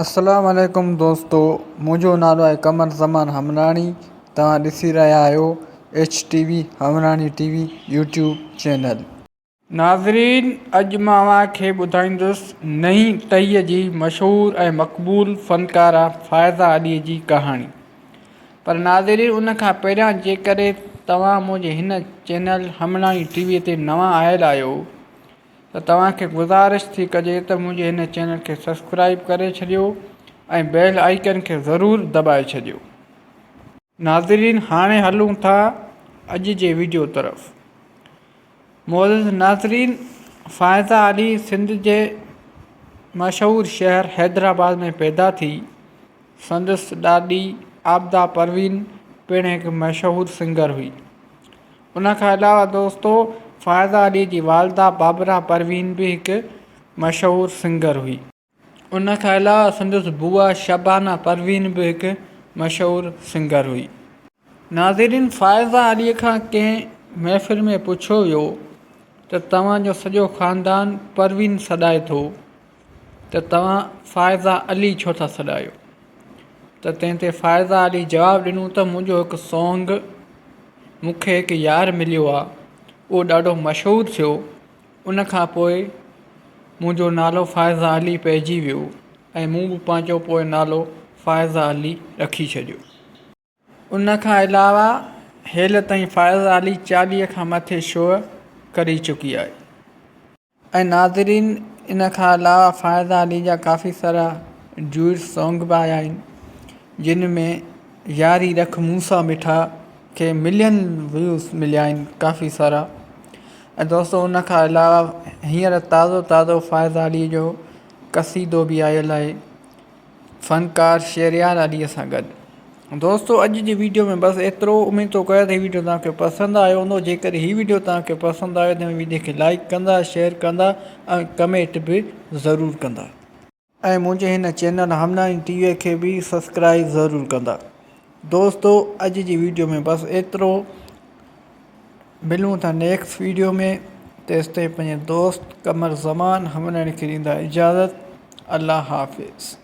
السلام عليڪم دوستو منهنجو نالو آهي قمر زمان همراڻي توهان ڏسي رهيا آهيو H T V Hamrani T V YouTube channel. ناظرين اڄ مان اوهان کي ٻڌائيندس نئين ٽهيء جي مشهور ۽ مقبول فنڪاره فائزه علي جي ڪهاڻي پر ناظرين ان کان پهريان جيڪڏهن توهان منهنجي هن چينل همراڻي ٽي وي تي نوان آيل آهيو ته توهان کي گذارش ٿي ڪجي ته منهنجي هن چينل کي سبسڪرائيب ڪري ڇڏيو ۽ بيل آئيڪن کي ضرور دٻائي ڇڏيو. ناظرين هاڻي هلون ٿا اڄ جي ويڊيو طرف. معزز ناظرين فائزه علي سنڌ جي مشهور شهر حيدرآباد ۾ پيدا ٿي. سندس ڏاڏي عابده پروين پڻ هڪ مشهور سنگر هئي. ان کان علاوه دوستو فائزه علي جي والده بابره پروين به هڪ مشهور سنگر هئي. ان کان علاوه سندس بوا شبانه پروين به هڪ مشهور سنگر هئي. ناظرين فائزه علي کان ڪنهن محفل ۾ پڇيو ويو ته توهان جو سڄو خاندان پروين سڏائي ٿو ته توهان فائزه علي ڇو ٿا سڏايو؟ ته تنهن تي فائزه علي جواب ڏنو ته منهنجو هڪ سونگ مون کي هڪ يار مليو آ اهو ڏاڍو مشهور ٿيو ان کان پوء منهنجو نالو فائزه علي پئجي ويو ۽ مون به پنهنجو پوء نالو فائزه علي رکي ڇڏيو. ان کان علاوه هيل تائين فائزه علي 40 کان مٿي شو ڪري چڪي آهي. ۽ ناظرين ان کان علاوه فائزه علي جا ڪافي سارا ڊيوئٽ سانگ به آيا آهن جن ۾ ياري رک مون سان مٺا کي ملين ويوز مليا آهن ڪافي سارا ۽ دوستو ان کان علاوه هينئر تازو تازو فائزه علي جو قصيدو به آيل آهي فنڪار شهريار علي سان گڏ. دوستو اڄ جي ويڊيو ۾ بس ايترو اميد ٿو ڪيان ته هي ويڊيو توهان کي پسند آيو هوندو جيڪڏهن هي ويڊيو توهان کي پسند آيو ته ويڊيو کي لائڪ ڪندا شيئر ڪندا ۽ ڪمينٽ به ضرور ڪندا. ۽ منهنجي هن چينل همناڻي ٽي وي کي به سبسڪرائب ضرور ڪندا دوستو اڄ جي ويڊيو ۾ بس ايترو ملون ٿا نيڪسٽ ويڊيو ۾ تيستائين پنهنجي دوست قمر زمان همراڻي کي ڏيندا اجازت الله حافظ.